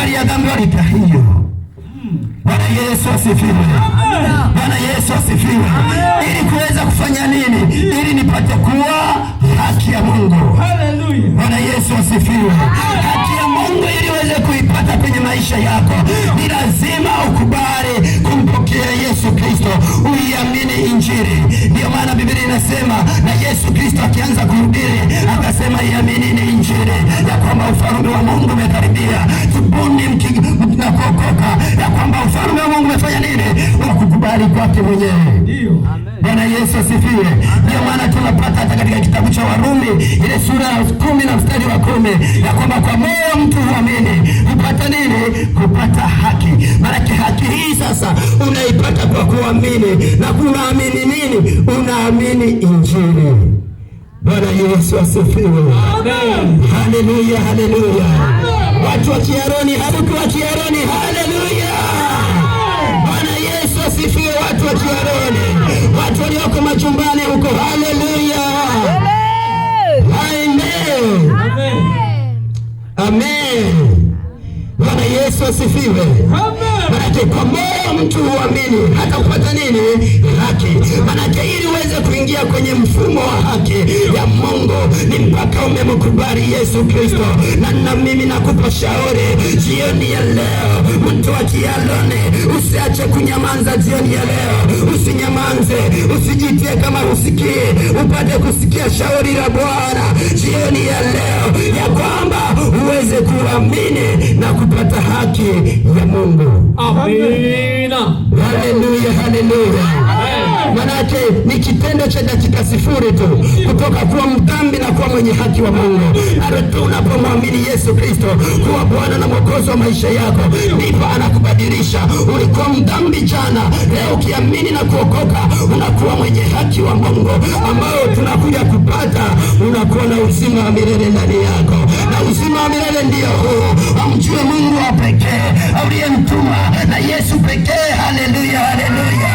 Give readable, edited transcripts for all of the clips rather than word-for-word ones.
Habari ya dhambi walita hiyo. Bwana Yesu asifiwe. Bwana Yesu asifiwe. Ili kuweza kufanya nini? Ili nipate kuwa haki ya Mungu. Hallelujah. Bwana Yesu asifiwe. Haki ya Mungu ili uweze kuipata kwenye maisha yako, ni lazima ukubali kumpokea Yesu Kristo, uiamini Injili. Ndiyo maana Biblia inasema, na Yesu Kristo akianza kuhubiri akasema, iaminini Injili ya kwamba ufalme wa Mungu umekaribia, tubuni na kuokoka, ya kwamba ufalme wa Mungu umefanya nini? Ukukubali kwake mwenyewe. Ndio. Bwana Yesu asifiwe. Ndio maana tunapata hata katika kitabu cha Warumi ile sura ya 10 na mstari wa 10 ya kwamba kwa moyo mtu huamini hupata nini? Kupata haki. Maanake haki hii sasa unaipata kwa kuamini, na kunaamini nini? Unaamini Injili. Bwana Yesu asifiwe. Amen. Haleluya, haleluya. Watu wa Kiaroni, haruku wa Kiaroni, haleluya. Bwana Yesu asifiwe. Watu wa Kiaroni, watu walioko majumbani huko, haleluya. Amen. Amen. Amen. Bwana Yesu asifiwe. Amen. Manake kwa moyo mtu huamini hata kupata nini? Haki. Manake ili uweze kuingia kwenye mfumo wa haki ya Mungu ni mpaka umemkubali Yesu Kristo. Na mimi nakupa shauri jioni ya leo, mtu wa Kiaroni, usiache kunyamanza jioni ya leo. Usinyamanze, usijitie kama usikie, upate kusikia shauri la Bwana jioni ya leo, ya kwamba uweze kuamini na kupata haki ya Mungu. Amina. Haleluya, haleluya. Manake ni kitendo cha dakika 0 tu kutoka kuwa mdhambi na kuwa mwenye haki wa Mungu. Mara tu unapomwamini Yesu Kristo kuwa Bwana na Mwokozi wa maisha yako, ndipo anakubadilisha. Ulikuwa mdhambi jana, leo ukiamini na kuokoka unakuwa mwenye haki wa Mungu, ambao tunakuja kupata, unakuwa na uzima wa milele ndani yako. Na uzima wa milele ndio huu, amjue Mungu wa pekee aliyemtuma na Yesu pekee. Haleluya, haleluya,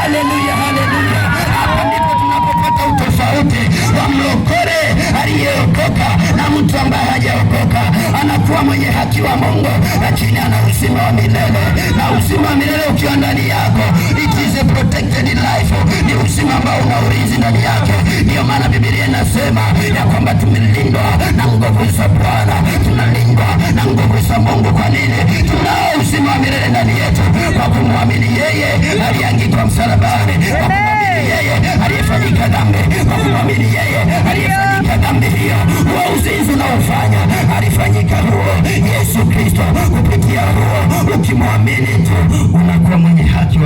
haleluya, haleluya. Hapa ndipo tunapopata utofauti wa mlokole aliyeokoka na mtu ambaye hajaokoka. Anakuwa mwenye haki wa Mungu, lakini ana uzima wa milele. Na uzima wa milele ukiwa ndani yako, it is a protected life, ni uzima ambao una ulinzi ndani yake. Ndiyo maana Biblia inasema ya kwamba tumelindwa na nguvu za Bwana, tunalindwa na nguvu za Mungu. Kwa nini? Tunao uzima wa milele ndani yetu kwa kumwamini yeye aliyeangikwa msalabani, kwa kumwamini yeye aliyefanyika dhambi, kwa kumwamini yeye aliyefanyika dhambi hiyo. Huo uzinzi unaofanya alifanyika huo Yesu Kristo kupitia huo. Ukimwamini tu unakuwa mwenye haki.